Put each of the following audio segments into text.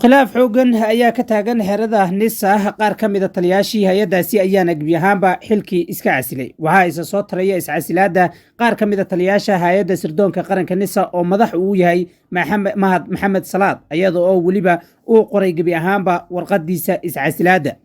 Khilaaf xoogan ayaa ka taagan xerada NISA. Qaar ka mida taliyaashii hay-addaasi ayaana gebi ahaanba xilkii iska casilay. Waxaa isa soo taraya iscasilaada qaar ka mida taliyaasha hay-adda sirdoonka qaranka NISA oo madax uu yahay Mahad Maxamed Salaad, iyada oo weliba uu qoray gebi ahaanba warqadiisa iscasilaada.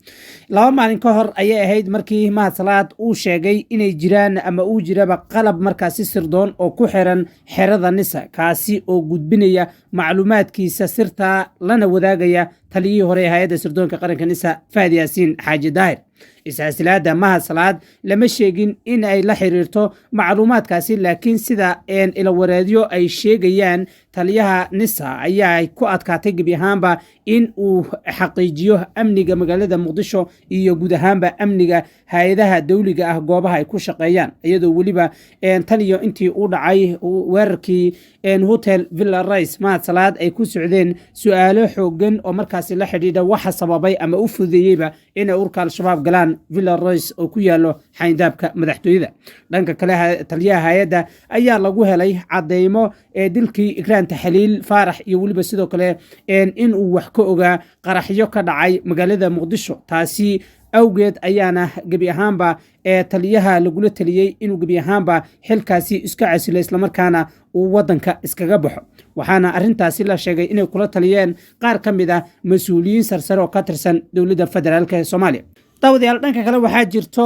2 maalin ka hor ayay ahayd markii Mahad Salaad uu sheegay inay jiraan ama uu jiraba qalab markaasi sirdoon oo ku xiran xerada NISA, kaasi oo gudbinaya macluumaadkiisa sirta lana wadaagaya taliyihii hore ee hay-adda sirdoonka qaranka NISA, Fahad Yaasiin Xaaji Daahir. Iscasilaada Mahad Salaad lama sheegin in ay la xiriirto macluumaadkaasi, laakiin sida ilawareedyo ay sheegayaan, taliyaha NISA ayaa ku adkaatay gebi ahaanba in uu xaqiijiyo amniga magaalada Muqdisho iyo guud ahaanba amniga hay-adaha dowliga ah goobaha ay ku shaqeeyaan, iyadoo weliba tan iyo intii uu dhacay weerarkii Hotel Villa Rice, Mahad Salaad ay ku socdeen su-aalo xoogan oo markaasi la xidhiidha waxa sababay ama u fududeeyeyba inay urka Al-Shabaab galaan Villa Rice oo ku yaalo xayndaabka madaxtooyada. Dhanka kale, taliyaha hay-adda ayaa lagu helay cadeymo ee dilkii Ikraan Taxliil Faarax iyo weliba sidoo kale inuu wax ka ogaa qaraxyo ka dhacay magaalada Muqdisho. Taasi awgeed ayaana gebi ahaanba ee taliyaha lagula taliyey inuu gebi ahaanba xilkaasi iska casilo, islamarkaana uu wadanka iskaga baxo. Waxaana arrintaasi la sheegay inay kula taliyeen qaar ka mid ah mas-uuliyiin sarsare oo ka tirsan dowladda federaalka ee Soomaaliya. Daawadayaal, dhanka kale waxaa jirto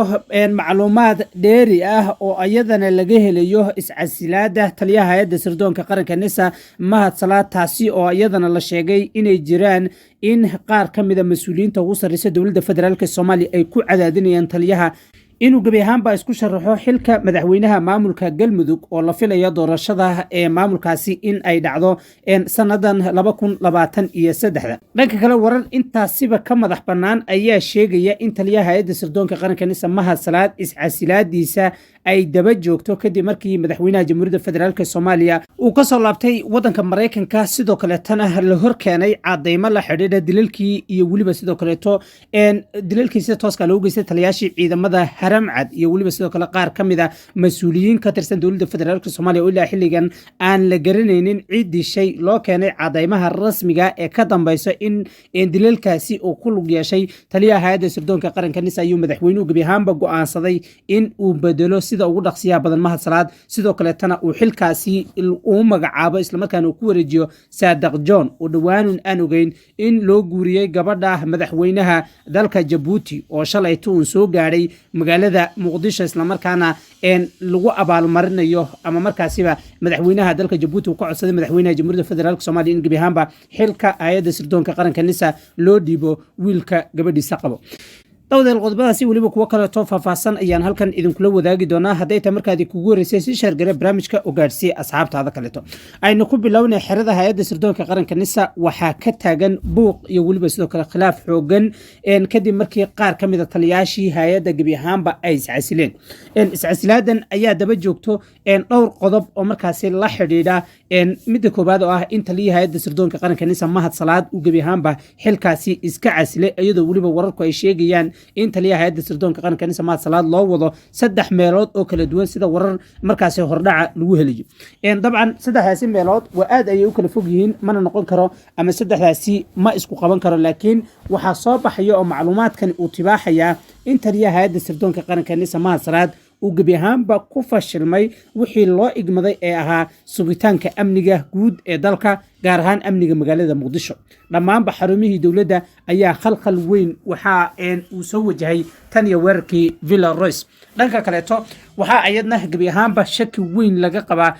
macluumaad dheeri ah oo iyadana laga helayo iscasilaada taliyaha hay-adda sirdoonka qaranka NISA, Mahad Salaad, taasi oo iyadana la sheegay inay jiraan in qaar ka mida mas-uuliyiinta ugu sarreysa dowladda federaalka Soomaaliya ay ku cadaadinayaan taliyaha inuu gebi ahaanba isku sharaxo xilka madaxweynaha maamulka Galmudug, oo la filayo doorashada ee maamulkaasi in ay dhacdo sanadan 2023-da. Dhanka kale, warar intaasiba ka madax bannaan ayaa sheegaya in taliyaha hay-adda sirdoonka qaranka NISA, Mahad Salaad, iscasilaadiisa ay daba joogto kadib markii madaxweynaha Jamhuuriyadda Federaalka Soomaaliya uu kasoo laabtay wadanka Maraykanka, sidoo kaleetana la hor keenay cadeymo la xidhiidha dilalkii iyo weliba sidoo kaleeto dilalkii sida tooska loogu geystay taliyaashii ciidamada Haramcad iyo weliba sidoo kale qaar ka mid a mas-uuliyiin ka tirsan dowladda federaalka Soomaaliya oo ilaa xilligan aan la garanaynin ciddii shay. Loo keenay cadeymaha rasmiga ee ka dambeysa in dilalkaasi uu ku lug yeeshay taliyaha hay-adda sirdoonka qaranka NISA, ayuu madaxweynuhu gebi ahaanba go'aansaday in uu bedelo sida ugu dhaqsiyaha badan Mahad Salaad, sidoo kaleetana uu xilkaasi uu magacaabo, islamarkaana uu ku wareejiyo Saadaq John, oo dhowaanun aan ogeyn in loo guuriyey gabadha madaxweynaha dalka Jabuuti oo shalayto uun soo gaadhay magaalada Muqdisho, islamarkaana lagu abaalmarinayo ama markaasiba madaxweynaha dalka Jabuuti uu ka codsaday madaxweynaha Jamhuuriyadda Federaalka Soomaaliya in gebi ahaanba xilka hay-adda sirdoonka qaranka NISA loo dhiibo wiilka gabadhiisa qabo. Daawadayaal, qodobadaasi weliba kuwo kaleeto faahfaahsan ayaan halkan idinkula wadaagi doonaa. Hadday tahay markaadi kugu horeysay, si share gare barnaamijka oo gaadhsiiya asxaabtaada kaleeto. Aynu ku bilownay. Xerada hay-adda sirdoonka qaranka NISA waxaa ka taagan buuq iyo weliba sidoo kale khilaaf xoogan kadib markii qaar ka mida taliyaashii hay-adda gebi ahaanba ay iscasileen. Iscasilaadan ayaa daba joogto dhowr qodob oo markaasi la xidhiidha. Midda koowaad oo ah in taliyihii hay-adda sirdoonka qaranka NISA, Mahad Salaad, uu gebi ahaanba xilkaasi iska casilay, iyadoo weliba wararku ay sheegayaan in taliyaha hay-adda sirdoonka qaranka NISA, Mahad Salaad, loo wado saddex meelood oo kala duwan, sida warar markaasi hordhaca lagu helayo. Dabcan saddexdaasi meelood waa aad ayay u kala fog yihiin, mana noqon karo ama saddexdaasi ma isku qaban karo, laakiin waxaa soo baxaya oo macluumaadkan uu tibaaxayaa in taliyaha hay-adda sirdoonka qaranka NISA, Mahad Salaad, uu gebi ahaanba ku fashilmay wixii loo igmaday ee ahaa sugitaanka amniga guud ee dalka, gaar ahaan amniga magaalada Muqdisho. Dhammaanba xarumihii dowladda ayaa khalkhal weyn waxaa uu soo wajahay tan iyo weerarkii Villa Rice. Dhanka kaleeto, waxaa ayadna gebi ahaanba shaki weyn laga qabaa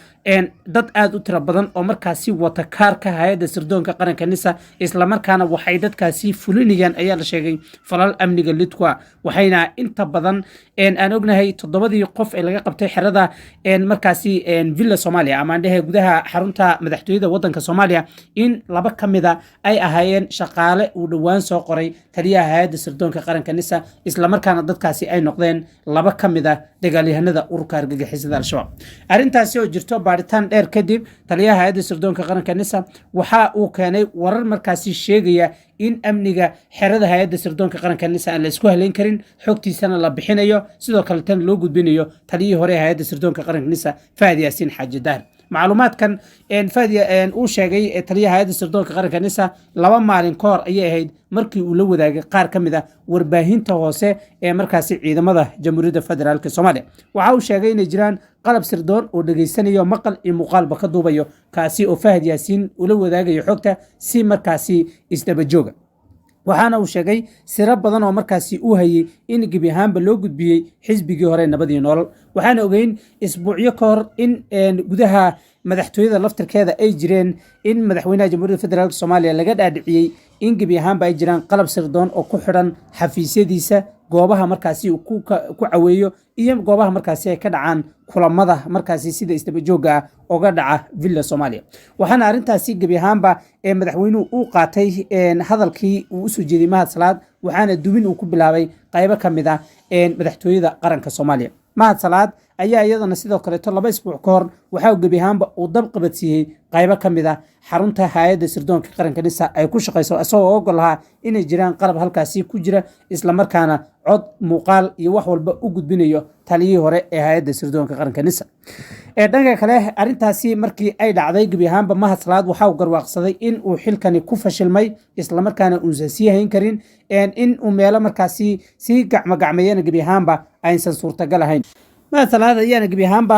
dad aad u tiro badan oo markaasi wata kaarka hay-adda sirdoonka qaranka NISA, islamarkaana waxay dadkaasi fulinayaan ayaa la sheegay falal amniga lidkua. Waxayna inta badan aan ognahay toddobadii qof ee laga qabtay xerada markaasi Villa Soomaaliya ama aan dhehe gudaha xarunta madaxtooyada wadanka Soomaaliya in laba ka mida ay ahaayeen shaqaale uu dhowaan soo qoray taliyaha hay-adda sirdoonka qaranka NISA, islamarkaana dadkaasi ay noqdeen laba ka mid a dagaalyahanada ururka argagixisada Al-Shabaab. Arrintaasi oo jirto, baaritaan dheer kadib, taliyaha hay-adda sirdoonka qaranka NISA waxa uu keenay warar markaasi sheegaya in amniga xerada hay-adda sirdoonka qaranka NISA aan la isku halayn karin, xogtiisana la bixinayo, sidoo kale tan loo gudbinayo taliyihii hore ee hay-adda sirdoonka qaranka NISA, Fahad Yaasiin Xaaji Daahir. Macluumaadkan Fahad uu sheegay taliyaha hay-adda sirdoonka qaranka NISA 2 maalin ka hor ayay ahayd markii uu la wadaagay qaar ka mid ah warbaahinta hoose ee markaasi ciidamada Jamhuuriyadda Federaalka Soomaaliya. Waxa uu sheegay inay jiraan qalab sirdoon oo dhegaysanayo, maqal iyo muuqaalba ka duubayo, kaasi oo Fahad Yaasiin ula wadaagayo xogta si markaasi isdabajooga. Waxaana uu sheegay siro badan oo markaasi uu hayey in gebi ahaanba loo gudbiyey xisbigii hore Nabadii Nolol. Waxaana ogeyn isbuucyo ka hor in gudaha madaxtooyada laftirkeeda ay jireen in madaxweynaha Jamhuuriyadda Federaalka Soomaaliya laga dhaadhiciyey in gebi ahaanba ay jiraan qalab sirdoon oo ku xidhan xafiisyadiisa, goobaha markaasi uu ku caweeyo iyo goobaha markaasi ay ka dhacaan kulamada markaasi sida isdabajoogga ah oga dhaca Villa Soomaaliya. Waxaana arrintaasi gebi ahaanba ee madaxweynuhu uu qaatay hadalkii uu usoo jeediyey Mahad Salaad, waxaana dubin uu ku bilaabay qaybo ka mid ah madaxtooyada qaranka Soomaaliya. Mahad Salaad ayaa iyadana sidoo kaleeto 2 isbuuc ka hor waxaa gebi ahaanba uu dab qabadsiiyey qaybo ka mid ah xarunta hay-adda sirdoonka qaranka NISA ay ku shaqayso, isagoo ogol lahaa inay jiraan qalab halkaasi ku jira, islamarkaana cod, muuqaal iyo wax walba u gudbinayo taliyihii hore ee hay-adda sirdoonka qaranka NISA. Ee dhanka kale, arrintaasi markii ay dhacday, gebi ahaanba Mahad Salaad waxa uu garwaaqsaday in uu xilkani ku fashilmay, islamarkaana uusan sii hayn karin, in uu meelo markaasi sii gacmo gacmeeyana gebi ahaanba aysan suurtagal ahayn. Mahad Salaad ayaana gebi ahaanba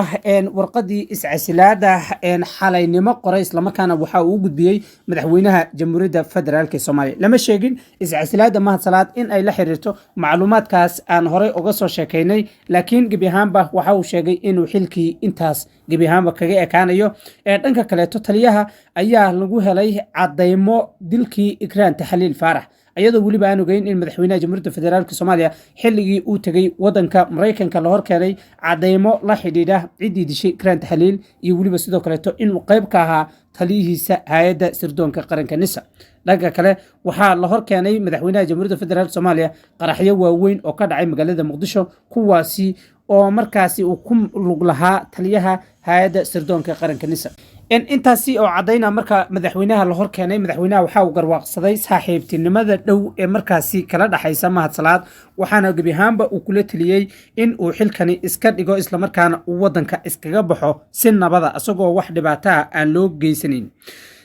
warqadii iscasilaada xalaynimo qoray, islamarkaana waxa uu u gudbiyey madaxweynaha Jamhuuriyadda Federaalka Soomaaliya. Lama sheegin iscasilaada Mahad Salaad in ay la xiriirto macluumaadkaas aan horey uga soo sheekaynay, laakiin gebi ahaanba waxa uu sheegay inuu xilkii intaas gebi ahaanba kaga ekaanayo. Dhanka kaleeto, taliyaha ayaa lagu helay cadaymo dilkii Ikraan Taxliil Faarax, iyadoo weliba aan ogeyn in madaxweynaha Jamhuuriyadda Federaalka Soomaaliya xilligii uu tegey wadanka Maraykanka la horkeenay cadaymo la xidhiidha ciddii dishay Ikraan Taxliil, iyo weliba sidoo kaleeto inuu qayb ka ahaa taliyihiisa hay-adda sirdoonka qaranka NISA. Dhanka kale, waxaa la horkeenay madaxweynaha Jamhuuriyadda Federaalka Soomaaliya qaraxyo waaweyn oo ka dhacay magaalada Muqdisho, kuwaasi oo markaasi uu ku lug lahaa taliyaha hay-adda sirdoonka qaranka NISA. Intaasi oo caddayna marka madaxweynaha la hor keenay, madaxweynaha waxa uu garwaaqsaday saaxiibtinimada dhow ee markaasi kala dhaxaysa Mahad Salaad, waxaana gebi ahaanba uu kula teliyey in uu xilkani iska dhigo, islamarkaana uu wadanka iskaga baxo si nabada, isagoo wax dhibaato ah aan loo geysanayn.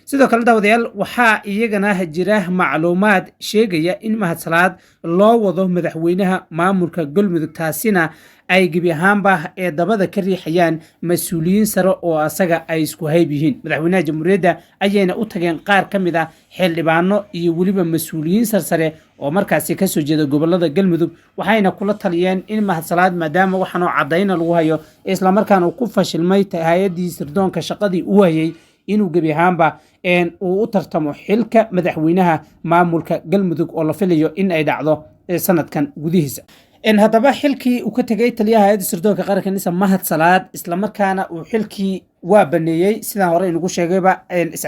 Sidoo kale, daawadayaal, waxaa iyagana jira macluumaad sheegaya in Mahad Salaad loo wado madaxweynaha maamulka Galmudug, taasina ay gebi ahaanba ee dabada ka riixayaan mas-uuliyiin sare oo asaga ay isku hayb yihiin. Madaxweynaha jamhuuriyadda ayayna u tageen qaar ka mid ah xildhibaano iyo weliba mas-uuliyiin sarsare oo markaasi kasoo jeeda gobolada Galmudug, waxayna kula taliyeen in Mahad Salaad, maadaama waxaanoo caddayna lagu hayo, islamarkaana uu ku fashilmay hay-addii sirdoonka shaqadii uu hayay, inuu gebi ahaanba uu u tartamo xilka madaxweynaha maamulka Galmudug oo la filayo in ay dhacdo sanadkan gudihiisa. Haddaba xilkii uu ka tegay taliyaha hay-adda sirdoonka qaranka NISA Mahad Salaad, islamarkaana uu xilkii waa baneeyey, sidaan hore inugu sheegayba,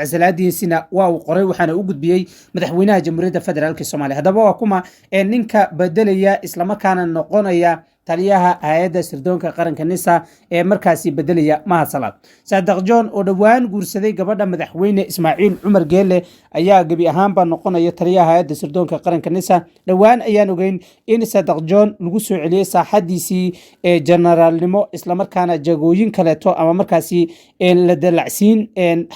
iscasilaadiisina waa uu qoray, waxaana u gudbiyey madaxweynaha Jamhuuriyadda Federaalka Soomaaliya. Haddaba waa kuma ninka bedelaya, islamarkaana noqonaya taliyaha hay-adda sirdoonka qaranka NISA ee markaasi bedelaya Mahad Salaad? Saadaq John oo dhowaan guursaday gabadha madaxweyne Ismaaciil Cumar Geele ayaa gebi ahaanba noqonaya taliyaha hay-adda sirdoonka qaranka NISA. Dhowaan ayaan ogeyn in Saadaq John lagu soo celiyey saaxadiisii ee generaalnimo, islamarkaana jagooyin kaleeto ama markaasi la dalacsiin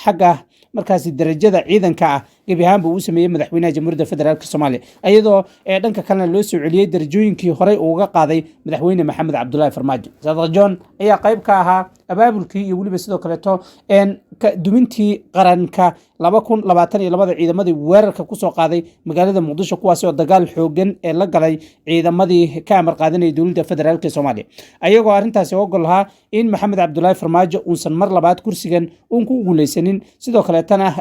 xagga markaasi darajada ciidanka ah gebi ahaanba uu sameeyey madaxweynaha Jamhuuriyadda Federaalka Soomaaliya, iyadoo dhanka kalena loo soo celiyey darajooyinkii horey uuga qaaday madaxweyne Maxamed Cabdulaahi Farmaajo. Saadaq John ayaa qayb ka ahaa abaabulkii iyo weliba sidoo kaleeto dumintii qaranka 2022-da, ciidamadii weerarka kusoo qaaday magaalada Muqdisho, kuwaasi oo dagaal xoogan ee la galay ciidamadii ka amar qaadanayay dowladda Federaalka Soomaaliya, ayagoo arrintaasi ogol lahaa in Maxamed Cabdulaahi Farmaajo uusan mar labaad kursigan uun ku guuleysanin. Sidoo kaleetana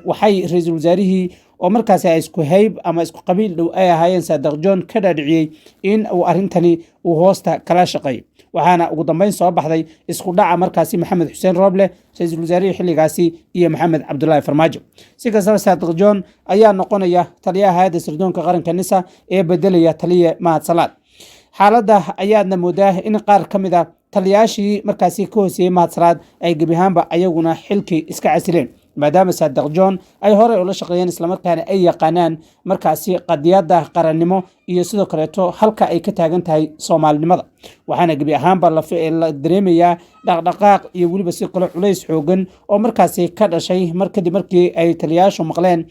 waxay ra-iisul wasaarihii oo markaasi ay isku hayb ama isku qabiil dhow ay ahaayeen Saadaq John ka dhaadhiciyey in uu arrintani uu hoosta kala shaqeeyo, waxaana ugu dambeyn soo baxday isku dhaca markaasi Maxamed Xuseen Rooble, ra-iisul wasaarihii xilligaasi, iyo Maxamed Cabdulaahi Farmaajo. Si kastaba, Saadaq John ayaa noqonaya taliyaha hay-adda sirdoonka qaranka NISA ee bedelaya taliya Mahad Salaad. Xaaladda ayaadna moodaa in qaar ka mid a taliyaashii markaasi ka hooseeyey Mahad Salaad ay gebi ahaanba ayaguna xilkii iska casileen. Maadaama Saadiq John ay horey ula shaqeeyeen, islamarkaana ay yaqaanaan markaasi qadiyadda qarannimo iyo sidoo kaleeto halka ay ka taagan tahay Soomaalinimada. Waxaana gebi ahaanba la dareemayaa dhaqdhaqaaq iyo weliba sidoo kale culays xoogan oo markaasi ka dhashay mar kadib markii ay taliyayaashu maqleen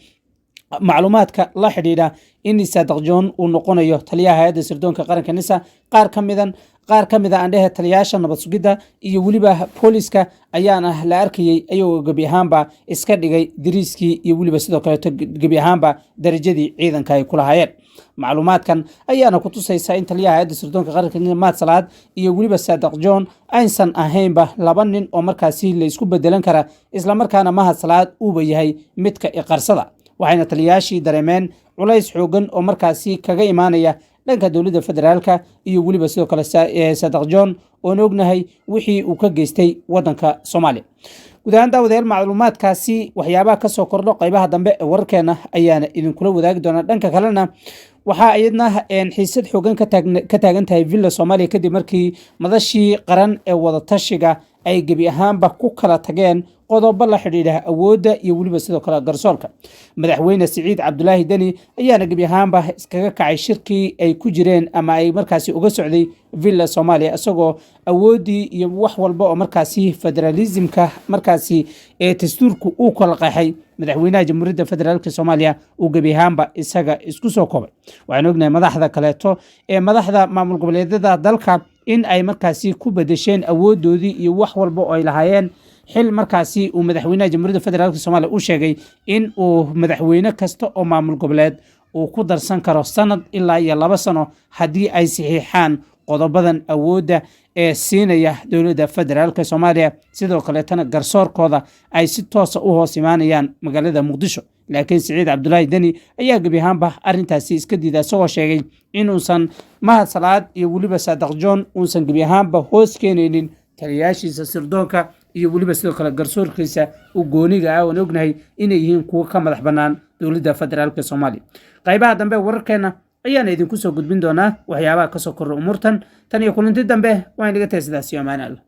macluumaadka la xidhiidha in Saadiq John uu noqonayo taliyaha hay-adda sirdoonka qaranka NISA. Qaar ka mida, aan dhehe, taliyayaasha nabad sugidda iyo weliba booliska ayaana la arkayey ayagoo gebi ahaanba iska dhigay dariiskii iyo weliba sidoo kaleeto gebi ahaanba darajadii ciidanka ay ku lahaayeen. Macluumaadkan ayaana ku tusaysa in taliyaha hay-adda sirdoonka qaranka Mahad Salaad iyo weliba Saadiq John aysan ahaynba laba nin oo markaasi la isku bedelan kara, islamarkaana Mahad Salaad uuba yahay midka iqarsada. Waxayna taliyayaashii dareemeen culays xoogan oo markaasi kaga imaanaya dhanka dowladda federaalka iyo weliba sidoo kale Saadiq John, oon ognahay wixii uu ka geystay wadanka Soomaaliya. Guud ahaan, daawadayaal, macluumaadkaasi waxyaabaha kasoo kordho qaybaha dambe ee wararkeena ayaana idinkula wadaagi doonaa. Dhanka kalena, waxaa iyadna xiisad xoogan ka taagan tahay Villa Soomaaliya kadib markii madashii qaran ee wadatashiga ay gebi ahaanba ku kala tageen qodobo la xidhiidha awoodda iyo weliba sidoo kale garsoorka. Madaxweyne Siciid Cabdulaahi Deni ayaana gebi ahaanba iskaga kacay shirkii ay ku jireen ama ay markaasi uga socday Villa Soomaaliya, isagoo awooddii iyo wax walba oo markaasi federalismka markaasi ee dastuurku uu kala qeexay madaxweynaha Jamhuuriyadda Federaalka Soomaaliya uu gebi ahaanba isaga isku soo koobay. Waxaan ognahay madaxda kaleeto ee madaxda maamul goboleedyada dalka in ay markaasi ku bedesheen awoodoodii iyo wax walba oo ay lahaayeen xil markaasi uu madaxweynaha Jamhuuriyadda Federaalka Soomaaliya u sheegay in uu madaxweyne kasta oo maamul goboleed uu ku darsan karo sanad ilaa iyo 2 sano haddii ay saxiixaan qodobadan awoodda ee siinaya dowladda federaalka Soomaaliya, sidoo kaleetana garsoorkooda ay si toosa u hoos imaanayaan magaalada Muqdisho. Laakiin Siciid Cabdulaahi Deni ayaa gebi ahaanba arrintaasi iska diida, isagoo sheegay inuusan Mahad Salaad iyo weliba Saadiq John uusan gebi ahaanba hoos keenaynin taliyayaashiisa sirdoonka iyo weliba sidoo kale garsoorkiisa u gooniga ah, oon ognahay inay yihiin kuwo ka madax bannaan dowladda federaalka Soomaaliya. Qaybaha dambe wararkeena ayaana idinku soo gudbin doonaa waxyaabaha kasoo kordha umuurtan. Tan iyo kulanti dambe, waan inaga tahay sidaas iyo amaan Allah.